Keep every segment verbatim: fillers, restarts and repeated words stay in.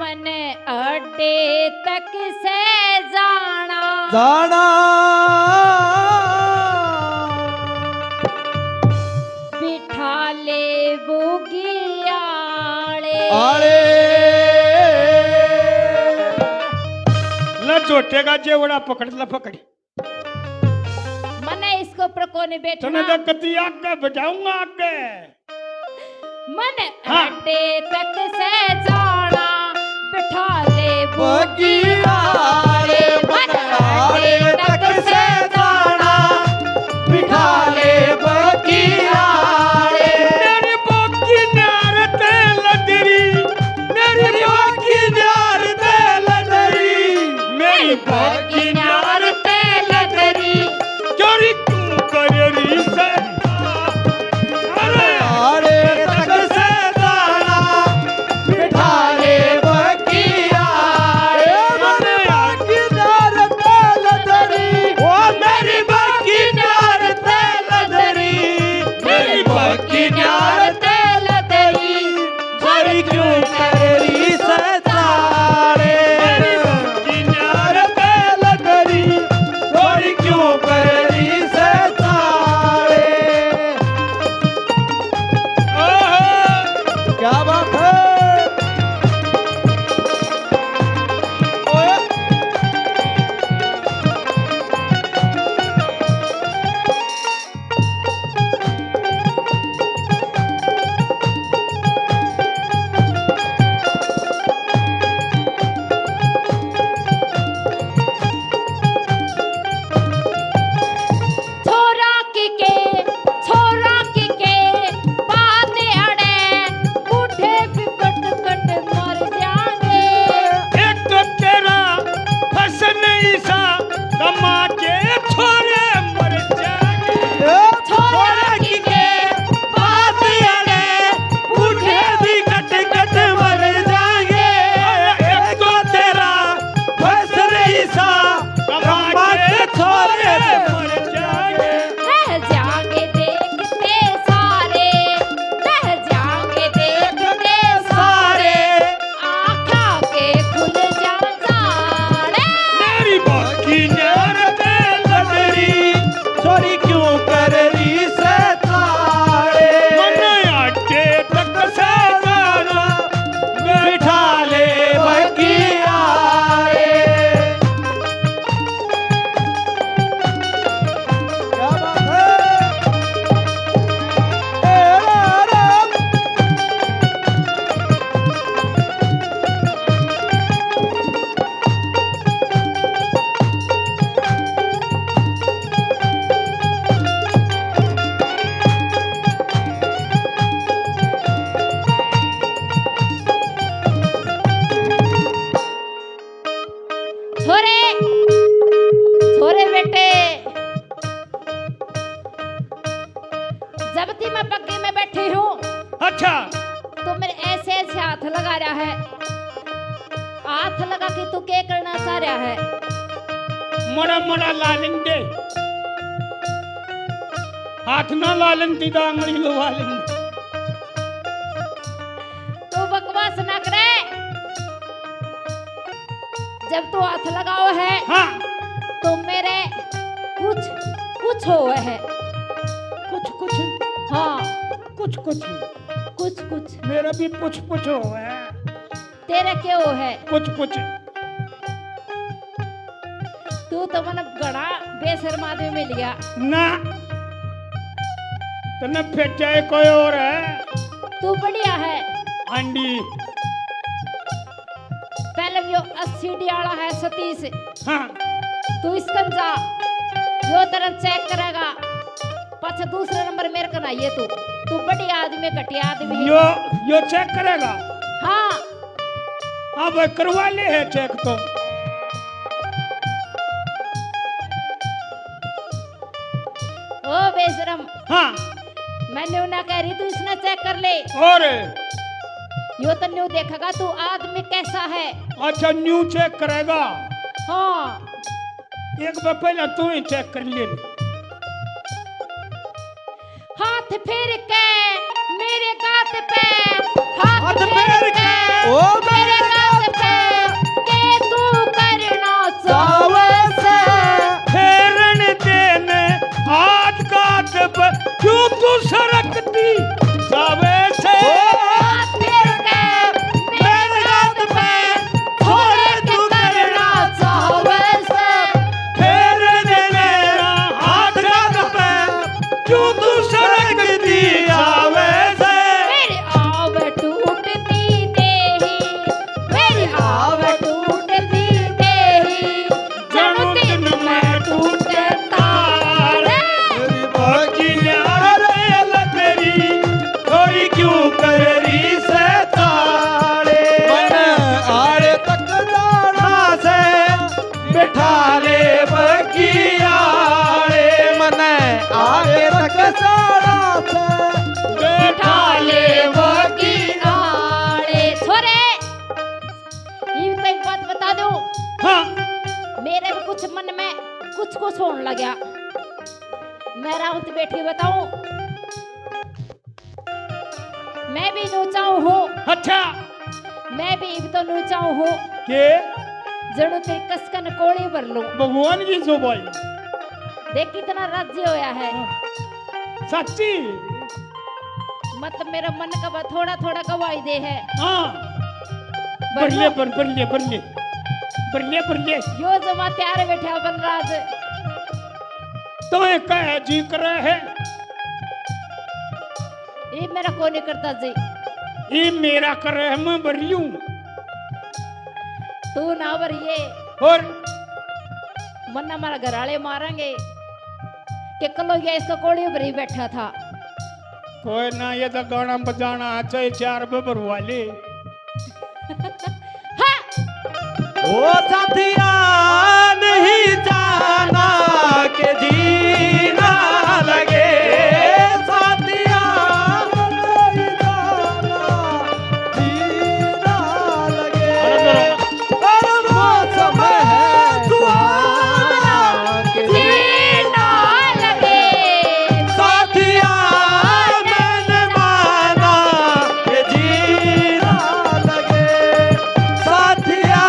अने अड्डे तक से जाना। जाना। बिठा ले बोगी आले। आले। ले झोटे का जेवड़ा पकड़, ले पकड़। मने इसके ऊपर कोनी बैठना। तने तो कती आगे बजाऊंगा आगे। मन हाँ। अड्डे तक से जाना, बिठा ले बोगी आले। मन अड्डे तक से जाना, बिठा ले बोगी आले। मेरी बोगी नार ते लदरी, मेरी बोगी नार ते लदरी, मेरी बोगी नार ते लदरी। चोरी क्यों कर रही से? अरे अरे तक से जाना, बिठा ले बकिया। ए मेरी बकिया रे तेल दरी। ओ मेरी बकिया रे तेल दरी। मेरी बकिया रे तेल दरी। चोरी क्यों कर रही से? तारे। मेरी बकिया रे तेल दरी, चोरी क्यों कर रही से तारे? ओहो, क्या बात है? ओए। छोरा की के, छोरा की के, बात अड़े, बूढ़े भी कट कट मर जाएंगे। एक तो तेरा फस नहीं सा, कमा के छोरे मर जाएंगे। ए, छोरा की के, बात अड़े, बूढ़े भी कट कट मर जाएंगे। एक तो तेरा फस नहीं सा, कमा के छोरे मर जाएंगे। रह जाएंगे देखते सारे, रह जाएंगे देखते सारे, आँखा के खुल जा जाने। मेरी बाकी न्यार ते लग रही, चोरी क्यों कर रही से तारे? मन आटे तक से जाना, बिठा ले बकिया रे। क्या बात है? ए रा रा। छोरे, छोरे बेटे, जब ती मैं बग्गी में बैठी हूँ, अच्छा। तो मेरे ऐसे ऐसे हाथ लगा रहा है, हाथ लगा के तू क्या करना चाह रहा है? मरा मरा लालिन दे, हाथ ना लालिन, तीदा आंगली लवा लेंगे। तू बकवास ना करे। जब तू हाथ लगाओ है, हाँ। तो मेरे कुछ, कुछ हो है। कुछ, कुछ? हाँ। कुछ, कुछ? कुछ, कुछ। मेरा भी कुछ, कुछ हो है। तेरे के हो है? कुछ, कुछ। तू तो मन घणा बेशर्म आदमी मिल गया। ना, तन्ने फेंटा है कोई और है। तू बढ़िया है। आंडी। पहले यो अस्सी डी आला है सतीश। हाँ। तू इसकन जा, यो तेरा चेक करेगा। पाछे दूसरा नंबर मेरे कन आइए तू। तू बढ़िया आदमी, घटिया आदमी है। यो, यो चेक करेगा? हाँ। अब करवा ले है चेक तो। ओ बेशरम। हाँ। मैं न्यू ना कह रही, तू इसने चेक कर ले। और? यो तो न्यू देखेगा तू आदमी कैसा है। अच्छा, न्यू चेक करेगा? हाँ। एक बार पहले तू ही चेक कर ले। हाथ फेर के मेरे गात पे, हाथ हाथ फेर फेर के के ओ मेरे मेरे गात गात पे, तू सरकती आवे से। मेरी आव टूटती देही, मेरी आव टूटती देही, जणु दिन में टूटे तारे। मेरी बाकी न्यारे लग रही, थोड़ी क्यों कर रही से तारे। मन आड़े तक जाना से, बैठा ले बगियाले। मने आगे तक सारा से, बैठा ले बगियाले। छोरे, ये तो एक बात बता दूं। हाँ। मेरे भी कुछ मन में कुछ कुछ होने लग्या। मैं राउत बैठी बताऊं। मैं भी नूचाऊ हूँ। अच्छा। मैं भी इब तो नूचाऊ हूँ। के? जणु तेरी कसकन कोली भर लूं। भगवान की सो भाई। देख कितना राजी होया है। हाँ। सच्ची? मतलब मेरा मन का बात थोड़ा थोड़ा गवाही दे है। हाँ। भर भर ले, लो। भर, भर ले, भर ले। भर ले, भर ले। यो जमा तैयार बैठा बनराज। तो ये कह जी करे है। ये मेरा कोनी करता जी। ये मेरा करे है, मैं भर लूं। तू ना भरिए। और? मन्ना हमारा घर वाले मारेंगे कि कलो ये इसका कोड़ी भरी बैठा था। कोई ना, ये तो गाना बजाना आ, चाहे चार पे भरवा ले। हाँ। ओ साथिया, नहीं जाना के जीना लगे, साथिया, नहीं जाना जीना लगे। अरे जरा। अरे मौसम है सुहाना के जीना लगे। साथिया, मैंने माना के जीना लगे। साथिया,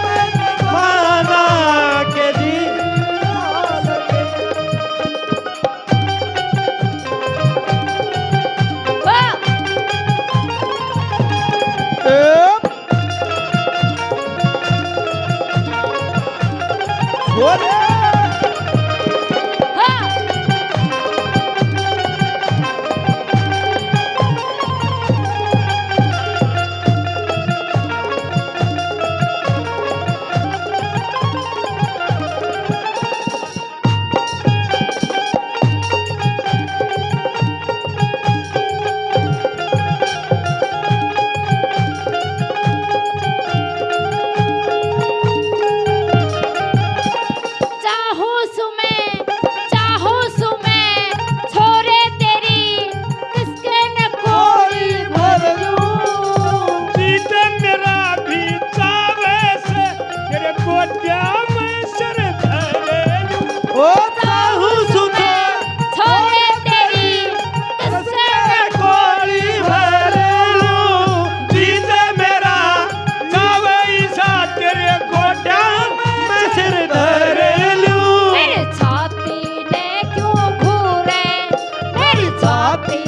मैंने माना के जीना लगे। वाह! ए! बोले। हाँ। चाहूं सु मैं, चाहूं सु मैं, छोरे तेरी किसके न कोई भर लूं। जीते मेरा भी चावे से, तेरे गोड्या में सिर धर लूं। ओ चाहूं सु मैं, छोरे तेरी किसके न कोई भर लूं। जीते मेरा चावे ईसा, तेरे गोड्या में सिर धर लूं। मेरे छाती ने क्यों घूरे, मेरी छाती